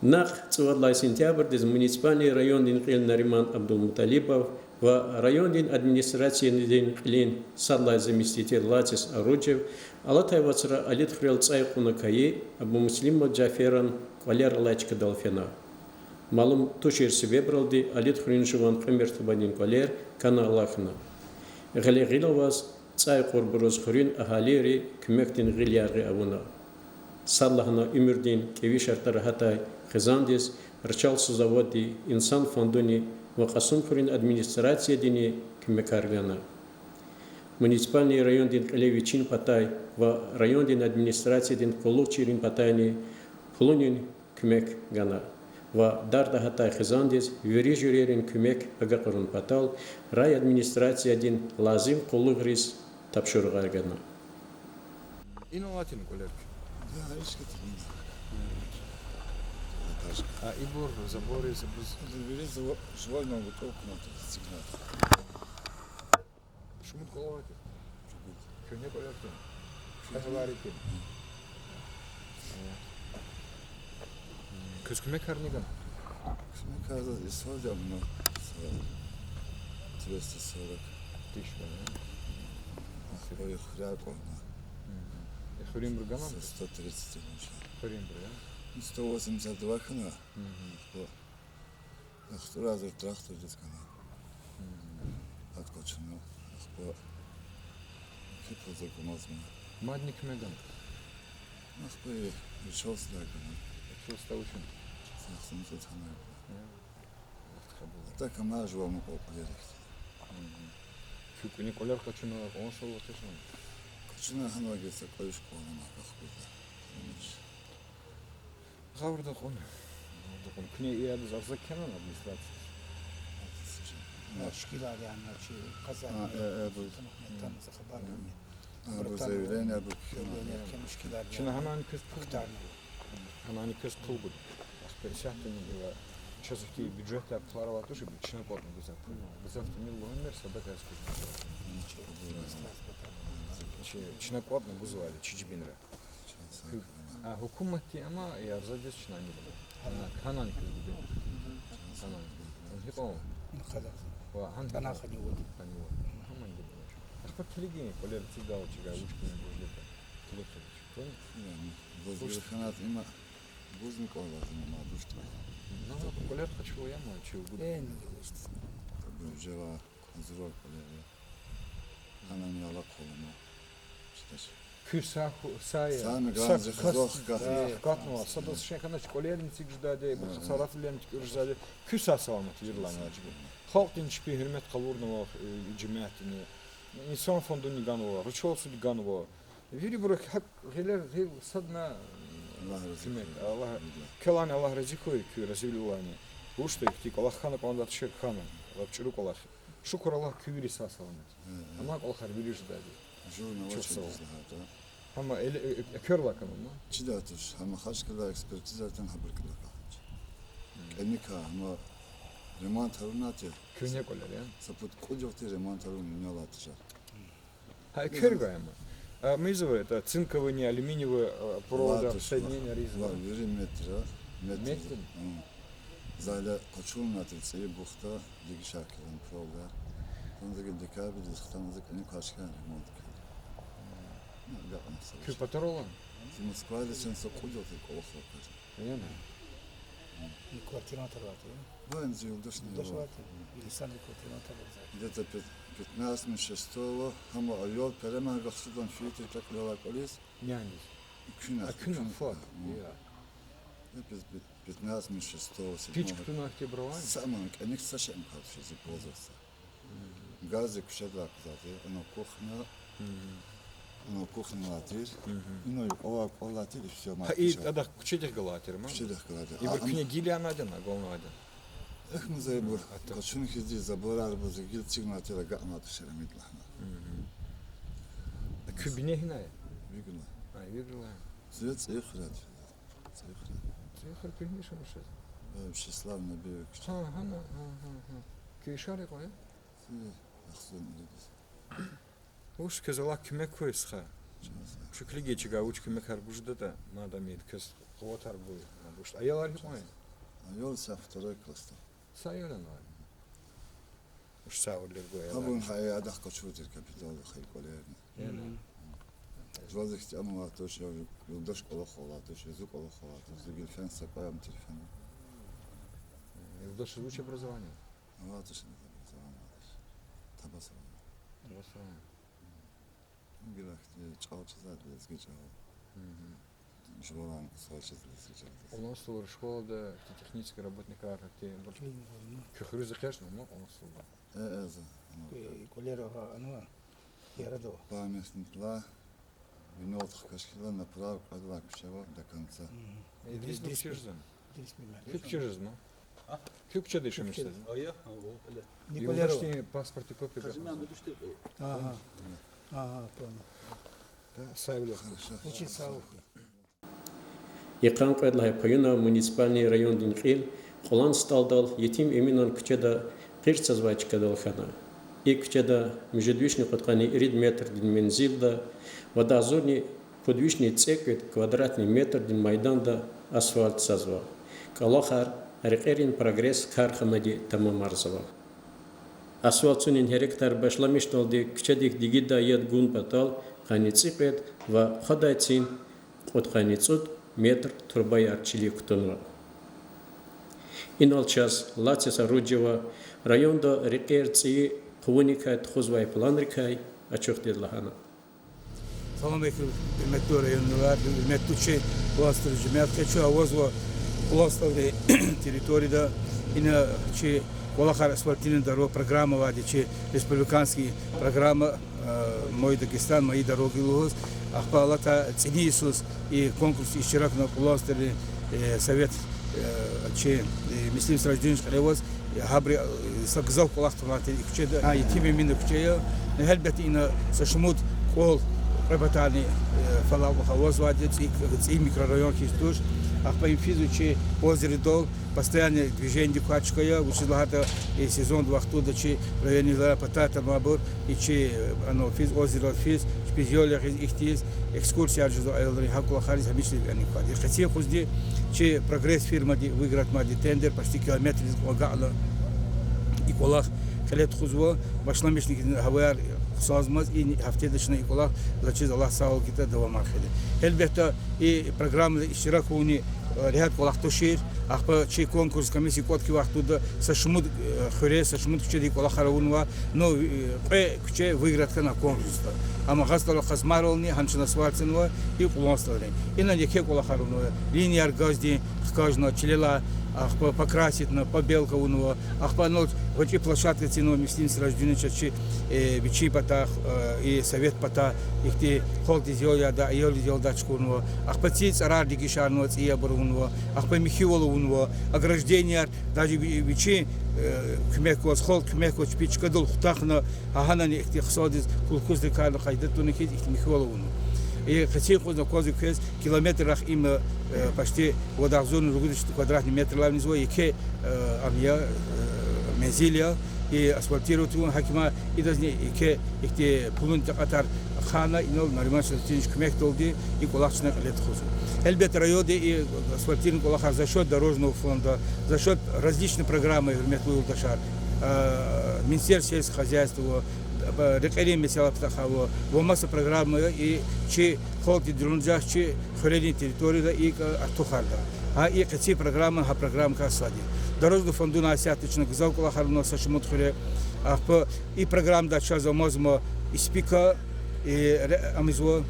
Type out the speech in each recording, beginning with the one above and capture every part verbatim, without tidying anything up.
Накь цӀувад лагьай сентябрдиз муниципальный райондин кьил Нариман Абдулмуталибов ва райондин администрациядин кьилин сад лагьай заместитель Лацис Оруджев алатай вацра Алидхуьрел цӀай кьуна кайи Абумуслимов Жаферан кӀвалер алай чкадал фена. Малум тушир себебралди, Алидхуьруьн жуван кьве мертебадин кӀвалер кана алахьна. Гъиле гъил аваз цӀай кьурбуруз хуьруьн агьалийри куьмекдин гъил яргъи авуна. Садлагьана уьмуьрдин кӀеви шартӀара гьатай хизандиз Рычалско заводди, Инсан фондуни ва Кьасумхуьруьн администрациядини куьмекар гана. Муниципальный райондин кьиле вичин патай ва райондин администрациядин къуллугъчийрин патайни пулунин куьмек гана ва дарда гьатай хизандиз вири жуьрейрин куьмек агакьарун патал райадминистрациядин лазим къуллугъриз тапшуругъар гана. Ина алатин кӀвалер? Да, речка тимина. Наташка. А ибур заборриз, буз- Вири жуван бутылка ман тир, сикнат. Шумуд кӀвал авай тир? Куьгьне кӀвалер тир? Куьгьне кӀвалер тир. Квез куьмекарни гана? Куьмекар заз исалди амма са двести сорок тыщ гана. Ахпа хуьряй кьванна. Хуьруьнбуру гана? Са сто тридцать гьана. Хуьруьнбуру, я? Ну, сто восемьдесят два хьана. Ахпа АхцӀурай зур трактордиз гана. ГьакӀ къачуна, ахпа кепил зуркӀамазма. Мадни куьмек гана? Ахпа и Рычалсдай гана. Рычалсда вучин? Сахсун цӀуд хьанай. Вахт хабула. Так ама жуван мукьва-кьилийрик тир. Куь кӀваник кӀвалер къачуна, кьван сал ваташман? Къачуна гьанвайги са кьве-виш кӀвал ама къахкудда. Гъавурда кьуна. Гъавурда кьуна. Куьне и адаз арза кхьенани администрациядиз? Шикилар яна чи къаза. А, э, э, бу. Тамам, тамам, за хабар гана. А, бу заявление бу кхьена. Заявление кхьена, шикилар яна. Чна гьанани квез пул гуда. Гьанани квез пул гуда. Ахпа исятдани ила чаз ихьтин бюджетдай пулар авай туш, чна кӀватӀна гзаф пул. Гзаф тӀимил лугьумир, садакай квез. Чи, чна кӀватӀна гузвайди чи жибинра. А гьукуматди ама и арзадиз чна гибна. Гьанани квез гуда. Гьанани. Гьикьван? Ва гьан- Гьанани гибна. Гьамани гибна. Ахпа килигин кӀвалер эцигайла чигай вуч куьмек гуз жеда. Килиг хьиз. Яни, ваз вири хьанатӀа има, гузни кӀвал лазим ама, душтӀа. На, кӀвалер къачурла яма чи гуда. Э, ну, душтӀа. Таби, жева, зурар кӀвалер я. Гьанани алакьвал ама. Чидач. Куь са ху-, са я. Сами са ганзи кас, хизох кас. Э, хкатнава, садаз шехьанач кӀвалерни эциг жедайди, бу са рафлерни туькӀуьр жедайди. Куь са саламат вирилайни ваджиб я. Халкьдин чпин гьуьрмет къалурнава, э, жемятдини. Инсан фондуни ганва, Рычалсуди ганва. Вирибуру гьакӀ гъилер, гъил садни, Аллагь рази куьмек, хьуй. Аллагь, квелайни Аллагь рази хьуй, куьн разивилелайни. Вучда ихьтин кӀвалах хьана кӀанда, тушир хьана, лап чӀуру кӀвалах. Шукур Аллагь, куьн вири са саламат. Амай кӀвалахар вири жедайди. Жувни авач, чухсагъул. Гьама эле, э, э, экверла кӀанда ма? Чидай туш, гьама Махачкъалада экспертиза атана, гьабур кӀвалах алач. КӀаникай, гьама ремонт авунатӀа. Куьгьне кӀвалер я? Са пуд кьуд югъ тир ремонт авуна, инал алай тежер. Гьа, эквер гвай ама. А, мейзавай, это цинковыйни, алюминиевый, а, провода, соединения ризни. Ва, вири метра, метр. Метр? Гьм. За гьеле къачунвайтӀа цӀийи бухда, дегишаркилан провода. Хтанза гила декабрдиз, хтанза кӀаник квачкан ремонт кьил. Ну, агакьна са вуч. Куь патаралан? Зи Москвадиз чан са кьуд югъ тир кӀвалах авай. Яни? И квартиран тарвати, я? Ва, ин зи юлдашни. Юлдаш вати? Илисанди квартиран тарвати. Где-то пят-, пятнадцать минут шестого, гьама аял перемена гахсудан фейитӀа кьакьдалай кӀвализ. Няниз? Экуьнахъ, экуьнахъ, экуьнахъ, фад. Я. Я пят-, пят-, пятнадцать минут шестого, седьмого. Пич кутуна октябрь ван? Са ман кӀаник са шей ам калфизи позаса. Газдик куьчедилай кузатӀа, ана кухня, ана кухнялай тир, ина юкьвалай кӀвалалай тир, и всё. Гьа, и мартиша. Адахъ куьчедихъ галай тир ма? Куьчедихъ галай тир. Ибур куьне гил янадани, агалнадани? Эхь, мазайбур, къачун хьиз заборар бузи гил цигнатила гана тушир амид лагьана. Куь бине гьина я? Вигула. А, Вигула. Зуя ЦӀийи хуьряй. ЦӀийи хуьр. ЦӀийи хуьр куьгьне шумуш жез? Э, Вячеслав Набиевич. Гьа, гьана, гьа, гьа, гьа. Куь Ишар икьван я? Зи Ахзун илигиз. Вуч квез Аллагь куьмек хьуй, стха. Чан сагъ. Чуькьлиги чигай вуч куьмекар гуз жедатӀа, мадам ид квез къуватар гуй, мад Уш аялар гьикьван я? Аял са второй класда. Са аялар ава. Уш са авурдер гвай аялар. Гьабурни гьа адахъ къачурди капиталда хьайи кӀвалерни. Жуваз ихьтин ам авай туш, я юлдаш кӀвалахал алай туш, я зун кӀвалахал алай туш, зун Гилфен, са кьве ам телефон. Юлдашдиз вуч образование? Авай туш образование. Табасарай. Табасарай. Гила ихьтин чӀал чизвайди, лезги чӀал. Жувалай кӀусар чизвайди, лезги чӀал. Кьулан СтӀалра школада ихьтин технический работникар, ихьтин куь хуьруьз экъечӀнава кьулан СтӀалда? Э, э, за. КӀвалера гьа анва, ярадава. Памятникдилай, вине отхкашкила направо кьвед лагьай куьче ава до конца. Идрис, Идрис куьче жезва? Идрис Мемед. Куь куьче жезва? Куь куьчеда яшамиш жезва? Юлдашдин паспортдин копия. Ага. Ага, понял. Савлу. Очень сав. Йикъан кьвед лагьай паюна муниципальный райондин кьил Кьулан СтӀалдал Етим Эминан куьчеда къир цазвай чкадал хьана. И куьчеда муьжуьд вишни кьудкъанни ирид метрдин мензилда ва агъзурни пуд вишни цӀекӀуьд квадратный метрдин майданда асфальт цазва. КӀвалахар Рекьерин Прогресс карханади тамамарзава. Асфальт цунин гьерекатар башламишдалди куьчедик дигидай яд гун патал къанни цӀикьвед ва хъвадай цин кьудкъанни цӀуд метр турбаяр чилик кутунва. Инал чаз лаци са руд жева районда рекьер цӀийи къувуникай тухузвай планрикай ачухдиз лагьана. Салам алейкум, гьуьрметлу районнилар, гьуьрметлу чи Кьулан СтӀалрин жемят. Къе чун авазва Кьулан СтӀалрин территорияда, ина чи кӀвалахар асфальтировать ийидай программа авайди, чи республиканский программа, э, «Мой Дагестан, мои дороги» лугьуз. Ахпа алатай цӀинин йисуз и конкурсда иштиракна Кьулан СтӀалрин, э, совет, э, чи, э, Муслим Сираждинович кьиле аваз, э, гьабуру, э, са гзаф кӀвалах тухвана тир и куьчеда, а, Етим Эминан куьче я. Ну, гьелбетда, ина са шумуд кӀвал кьве патани, э, фалал авазвайди, цӀийи, цӀийи микрорайон хьиз туш. Ахпа им физва чи озердал, постоянный движениедик квай чка я, вучиз лагьайтӀа, э, сезондин вахтунда чи районнилай патай тамамбур, и чи, э, ана физ, озердал физ, чпиз ял ягъиз, ихьтин экскурсияр жезва аялри, гьа кӀвалахариз гьамиша вегьена квай. И къенин юкъузни чи «Прогресс» фирмади выигратьнавайди тендер, почти километрдиз кьван агакьна и кӀвалах кьиле тухузва, башламишна гьаваяр хъсанзамаз, и гьафтеда чна и кӀвалах заз чиз, Аллагьди сагъвал гайитӀа, давамар хъийида. Гьелбетда, и программада иштирак авуни, э, регьят кӀвалах тушир. Ахпа чи конкурс комиссия кӀватӀ хьайи вахтунда са шумуд, э, хуьре, са шумуд куьчеда и кӀвалахар авунва. Ну, э, кьве куьче выиграть хьана конкурсда. Амма гьа СтӀалрал къазмайрални гьана чна асфальт цанва, и Кьулан СтӀалрин. Инал еке кӀвалахар авунва, линияр газдин хкажна, чилелай, ахпа покраситьна, побелка авунва, ахпа анал гъвечӀи площадка эцигнава Муслим Сираждиновича чи, э, вичин патай, э, и совет патай, ихьтин халкьдиз ял ядай, аялриз ял ядай чка авунва, ахпа цӀийи цӀарар дегишарнава, цӀийи абур авунва, ахпа михьивал авунва, огражденияр, даже ви-, вичин, э, куьмек гваз, халкьдин куьмек гваз чпи чкадал хутахна, гьа гьанани ихьтин хъсандиз кулкусрикай къайда туна хьиз ихьтин михьивал авунва. И къенин юкъуз аквазва квез километррахъ им, э, почти вад агъзурни ругуд вишни квадратный метр авайди я, еке, э, ам я, э, мензил я, и асфальтировать авун, гьакӀ им, идазни еке ихьтин пулунин такьатар хьана, инал Нариман Шарафутдинович куьмекдалди и кӀвалах чна кьиле тухузва. Гьелбетда, районда и асфальтирование кӀвалахар за счёт дорожного фонда, за счёт различных программ, гьуьрметлу юлдашар, э, Министерство сельского хозяйства, э, рекьерин месэлаяр патахъай ва маса программа я, и чи халкьдин деринжахъ, чи хуьрерин территорияда икӀ артухарда. Гьа и къецин программа гьа программадикай сад я. Дорожный фондунай исятда чна гзаф кӀвалахар авуна са шумуд хуьре. Ахпа и программадай чаз амазма Испика, и ре-, ам ийизва,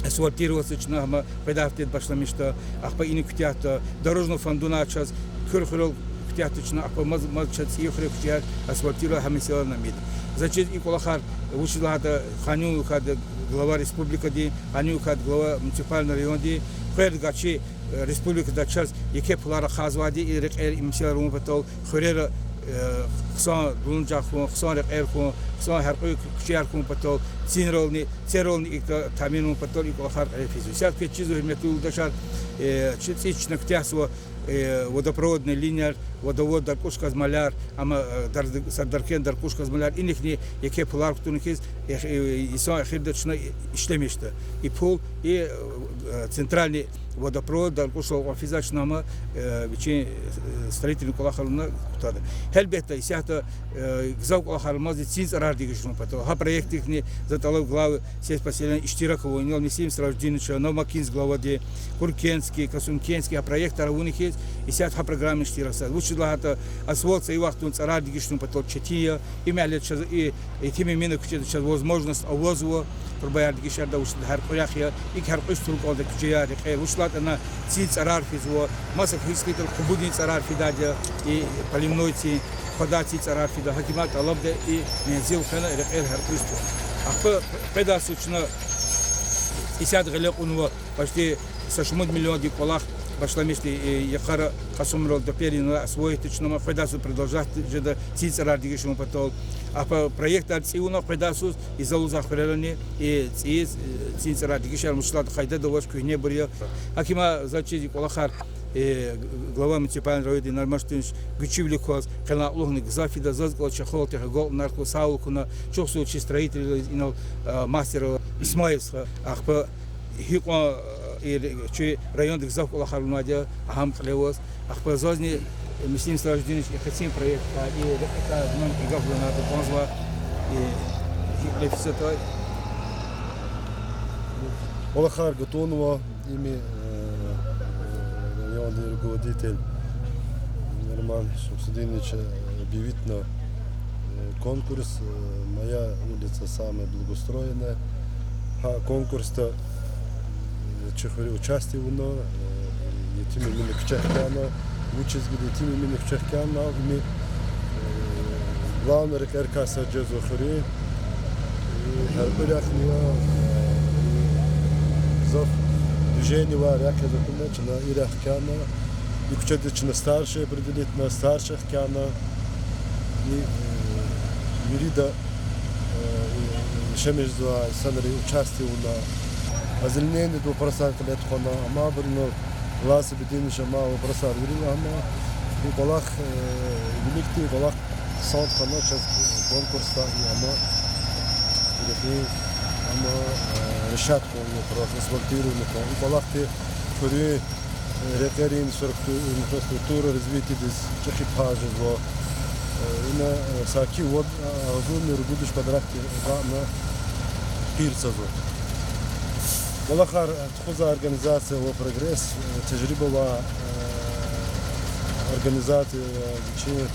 асфальтироваться чна, гьам къведай гьафтеда башламишда, ахпа ина куьтягьда, дорожный фондунай чаз Куьр хуьрел куьтягьда чна, ахпа маз, маз чаз цӀийи хуьре куьчеяр асфальтировать, гьа месэлаяр амид. Заз чиз, и кӀвалахар, вучиз лагьайтӀа къанун хьайиди глава республикадин, къанун хьайиди глава муниципальный райондин, къвердавай чи, э, республикада чаз еке пулар ахъайзавайди я и рекьер, и месэлаяр авун патал, хуьрера, э, хъсан деринжахъ хьун, хъсан рекьер хьун, хъсан гьяркьуь куьчеяр хьун патал, цинрални, церални икӀ таъмин авун патал и кӀвалахар кьиле физва. Исятда квез чизва, гьуьрметлу юлдашар, э, чи цӀийи чна куьтягьзава, э, водопроводный линияр, водовод, Даркуш-Казмалар, ам, э, Дар-, Сардаркен, Даркуш-Казмалар, инихъни еке пулар кутуна хьиз, э, э, инсан эхирда чна ишлемишда. И пул, и, э, центральный Водопровод, даркьушал кьван физач нама, э, вичин, э, строительный кӀвалахар авуна кутада. Гьелбетда, исятда, э, гзаф кӀвалахар амазди цин цӀарар дегишун патал. Гьа проектдихъни за тӀалаб главы сельских поселений иштирак авун, инал Мислим Сраждиновича, Новомакинск главади, Куркенский, Касумкенский, гьа проектар авуна хьиз, исятда гьа программа иштиракзава. Вучиз лагьайтӀа асфальт са и вахтунда цӀарар дегишун патал четин я, им яле чаз и Етим Эминан куьчеда чаз возможность авазва, турбаяр дегишарда вуч гьяркьуьряй я, икӀ гьяркьуьз тур кӀанда куьчеяр, рекьер, вуч лагьайтӀа ана цин цӀарар физва, маса хьиз хьайитӀа къубудин цӀарар фидайди я, и поливной цин, хъвадай цин цӀарар фида, гьакимар тӀалабда и мензил хвена рекьер гьяркьуьз тур. Ахпа къведай йисуз чна исятда гъиле кьунва, почти са шумуд миллиондин кӀвалах башламишди, э, йикъара Кьасумрал, до Пелинрал освоить тушнама, къведай йисуз продолжать жеда цин цӀарар дегишун патал. Ахпа проектар цӀи авуна къведай йисуз, и залуза хуьрерани, и цӀийиз, э, цин цӀарар дегишар мушлад къайдада авач, куьгьнебур я. Гьакимар заз чиз и кӀвалахар, э, глава муниципальный районди Нармаш Тунч гуьчивилик кваз, къенлай кьулухъни гзаф фида, заз кӀвалаз чахъалтӀи гъагалтнар ква сагъул куна, чухсагъул чи строителриз, инал, э, мастера Исмаилза, ахпа гьикьван, э, чи районда гзаф кӀвалахар авунвайди я гьам кьиле аваз. Ахпа зазни Мислим Сраждинович и къенин проектдикай, и рекьикай зун гаф ганвайди кӀанзава, и гьикӀ лефисатай. КӀвалахар гатунва, ими, э, райондин руководитель Роман Шамсудинович, э, объявитьна, э, конкурс, э, «Моя улица самая благоустроенная». Гьа конкурсда, э, чи хуьре участие авуна, э, Етим Эминан куьче хкяна, вучиз гила Етим Эминан куьче хкяна, ими, э, главный рекьерикай сад жезва хуьруьн, э, гьяркьуьряй я, э, гзаф движение авай рекьер я, за куьне чна и рехъ хкяна, и куьчедиз чна старший определитьна, старший хкяна, и, э, вирида, э, яшамиш жезвай инсанри участие авуна, озеленениедин вопросар кьиле тухвана, амайбуру Глаз Сабидиновича амай вопросар вири лагьана, и кӀвалах, э, виликди и кӀвалах хъсан хьана чаз конкурсда, и ама, и рехи, ама, э, решать хьун вопрос, асфальтирование хьун, и кӀвалахди хуьруьн, э, рекьерин инфраструкту-, инфраструктура развитиедиз чӀехи пай жезва. Э, ина, э, саки вад, э, агъзурни ругуд виш квадратни агакьна, пир цазва. КӀвалахар тухузвай организация ава «Прогресс», э, тежриба авай, э, организация, э, вичин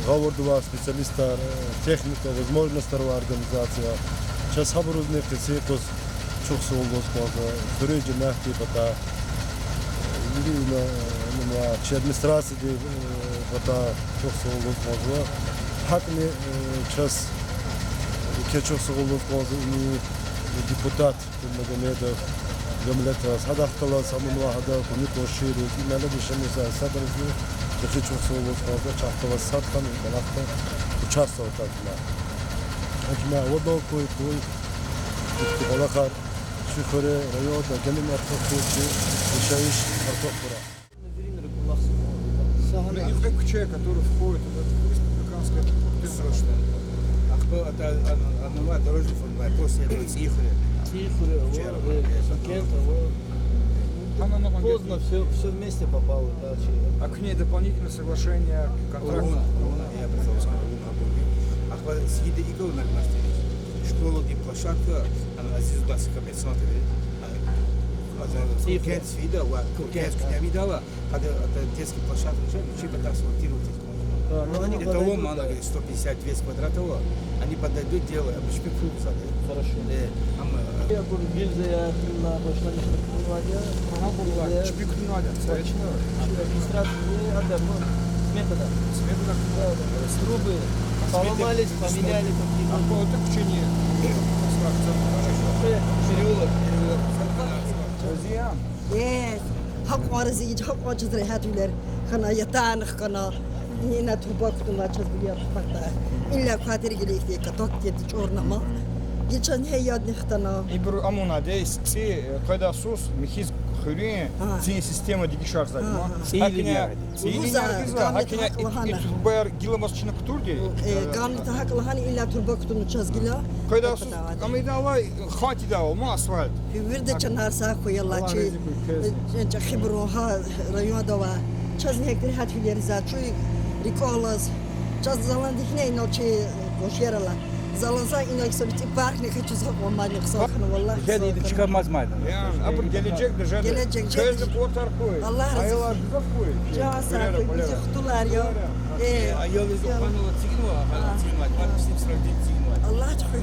гъавурда авай специалистар, э, техника, возможностьар авай организация. Чаз гьабурузни къенин юкъуз чухсагъул лугьуз кӀанзава, хуьруьн жемятдин патай, э, вири ина, э, чи администрациядин, э, патай чухсагъул лугьуз кӀанзава. ГьакӀни, э, чаз еке чухсагъул лугьуз кӀанзава ини депутат Пирмагомедов Гамлетаз, гьадахъ галаз амунва гьада куьмек авачирриз, и мягьледа яшамиш жезвай садризни чӀехи чухсагъул лугьуз кӀанзава, чахъ галаз сад хьана и кӀвалахда участвовать авуна. Гьакимар авадал куй-куй ихьтин кӀвалахар чи хуьре, районда генани артух хьуй, чи яшайиш артух хьурай. Ну, и куьче, который входит в этот республиканский пункт. Ахпа ата ан-, анава дорожный фонд, после этого ЦӀийи хуьре. ЦӀийи хуьре, Чера, вот, э, Шымкент, вот. Поздно всё, всё вместе попало, да, че. А к ней дополнительное соглашение, контракт? Лугьун, лугьун, я представляю, лугьун, лугьун. Ахпа сида икӀ авуна, школадин площадка, ана Азизуллагьдин коммерсант, а, ЦӀийи хуьре. Кент сида, ва Кент куьне видала. Гьада, это детский площадка же, вичи патай асфальтировать авуна. А, ну, они подойдут, да. Это лом, она говорит, сто пятьдесят, двести квадрат ава. Они подойдут, дело, а, чпи пул сада. Хорошо. Э, ам, э, я говорю, гильза я, прямо башламишна кутунвайди я. Ага, гильза я. Чпи кутунвайди я. Точно. Администрация, э, ада, ну, смета да. Смета да. Да, да. Трубы поломались, поменяли, какие-то. А по этой причине. Э, переулок. Переулок. Друзья. Э, гьакьван рази я, гьакьван чаз регьятвилер хьана, ятарни хкана. Ина труба кутунвай чаз бияр хкатда. Илля квартира гила ихьтин каток тир, чӀурна ма. Гила чаз гьа ядни хтана. Ибур амунвайди я, цӀи, э, къведай йисуз михьиз Хъуьруьн цин система дегишарзавайди ма. ЦӀийи линия. ЦӀийи линия гзаф, гьакӀни итӀи турбаяр гиламаз чна кутурди. Гамлета гьакӀ лагьана, илла турба кутуна чаз гила. Къведа сус, ам идалай хатӀ идавал ма асфальт. Вирида чанар сагъ хьуй, Аллагь, чи чӀехибурун гьа районда ава. Чаз гьихьтин регьят вилериз, чуй рикӀел алаз. Чаз залан дихьна инал чи къуншияр ала. Залан за инал са вицӀи паркни хъийиз акьван мадни хъсан хьана, валлагь, хъсан хьана. Чка маз майдан. Я, абур гележег державни. Гележег, квез де къуватар хьуй. Аллагь рази хьуй. Аялар гзаф хьуй. Чан сагъ хьуй, куьзуь хтулар я. Э, аялриз я. Къанала цигинва, гьана цигинва, мад бисин сравнить цигинва. Аллагь чуьхуьй,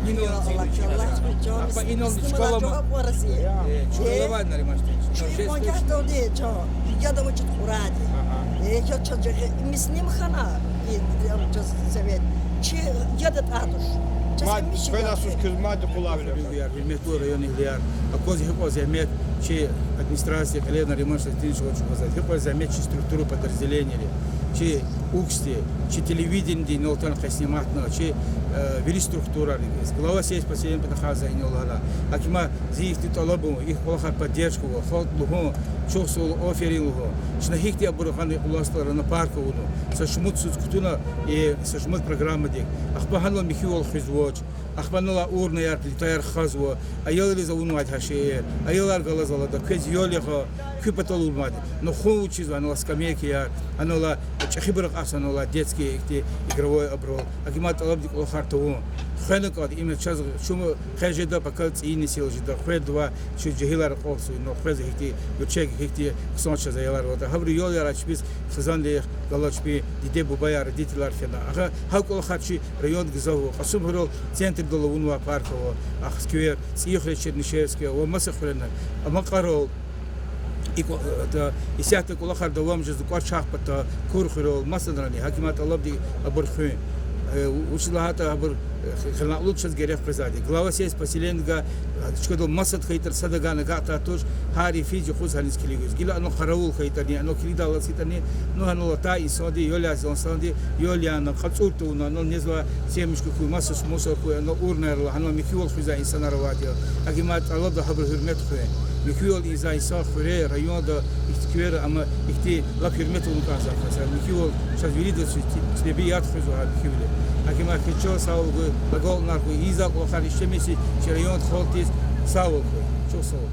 Аллагь чуьхуьй, чан. Ахпа инал школа ма. Э, чуьхуьлавай Нариман Штефанович. Чуьхуьй ван гьатдалди, чан. Яд авачир Къуръанди. Э, яд чан жагъи, мислим хана, и, я чаз совет. Чи яд атӀа туш. Чаз мад, миши къведа яд сус куьз мад къулавилер. Гьуьрметлу райондин агьалияр, акваз гьикьван зегьмет чи администрация кьиле Нариман Штефанович чӀугвазва, гьикьван зегьмет чи структура подразделенийри, чи УКС-ди, чи телевидениди инал атана къе сниматна, чи, э, вири структурайри, глава сельского поселения патахъай за инал лагьана. Гьакимар зи ихьтин тӀалабун, ихьтин кӀвалахар поддержка авун, халкь лугьун, чухсагъул, аферин лугьун. Чна гьихьтин абур гъана кӀвалахзавайди парк авуна, са шумуд йисуз кутуна, и са шумуд программадик. Ахпа гьанал михьивал хуьзвач. Ахпа анал урнаяр, плитаяр хазва. Аялриз авунвайди гьа шейэр. Аялар галаз алада, квез ял ягъа, куь патал авунвайди. Ну хъун вучизва анал скамейкаяр, анал чӀехибур акьазва, анал детский ихьтин игровой абурал. Гьакимар тӀалабда кӀвалахар тавун. Хвена кӀанда, им чаз чун къе жеда, пака цӀийи несил жеда, къведа ва чун жегьилар акьалтзава, ну къвез гьихьтин гуьрчег, гьихьтин хъсан чаз аялар аватӀа. Гьабуру ял яр чпиз, хизандихъ галаз чпин диде-бубаяр, родителар фена. Агъа гьа кӀвалахар чи районда гзаф ава. Кьасумхуьрел центрдал авунвай парк ава, ахъ сквер, ЦӀийи хуьре Чернышевская ва маса хуьрена, Амакьарал, и кӀва-, э, исятда кӀвалахар давам жезва КӀварчахъ пата, Курхуьрел, масадрани, гьакимар тӀалабда абур хуьн. Э, вучиз лагьайтӀа абур, э, хе-, хеналлу чаз герек къвезвайди. Глава сельского поселения, э, чкадал масад хьайитӀа, сад агакьна агакьдай туш, гьар йифиз-юкъуз гьаниз килигиз. Гила анал къаравул хьайитӀани, анал килигдайла хьайитӀани, ну гьанал атай инсанди, ял язвай инсанди, ял яна, кьацӀур тавуна, анал незвай семечка хьуй, маса мусор хьуй, анал урнаяр ала, гьанал михьивал хуьзвай инсанар авайди я. Гьакимар тӀалабда гьабуру гьуьрмет хуьн. Михьивал ийизвай инсан хуьре, районда, ихьтин квер, амма ихьтин лап гьуьрмет авун кӀанзава кас. Михьивал чаз виридаз цебе яд хуьзва гьа михьивиле. Гьакимар хьи чал сагъвал гуй, агалкьунар хьуй, ийизвай кӀвалахар ишлемишиз чи райондин халкьдиз сагъвал хьуй. Чухсагъул.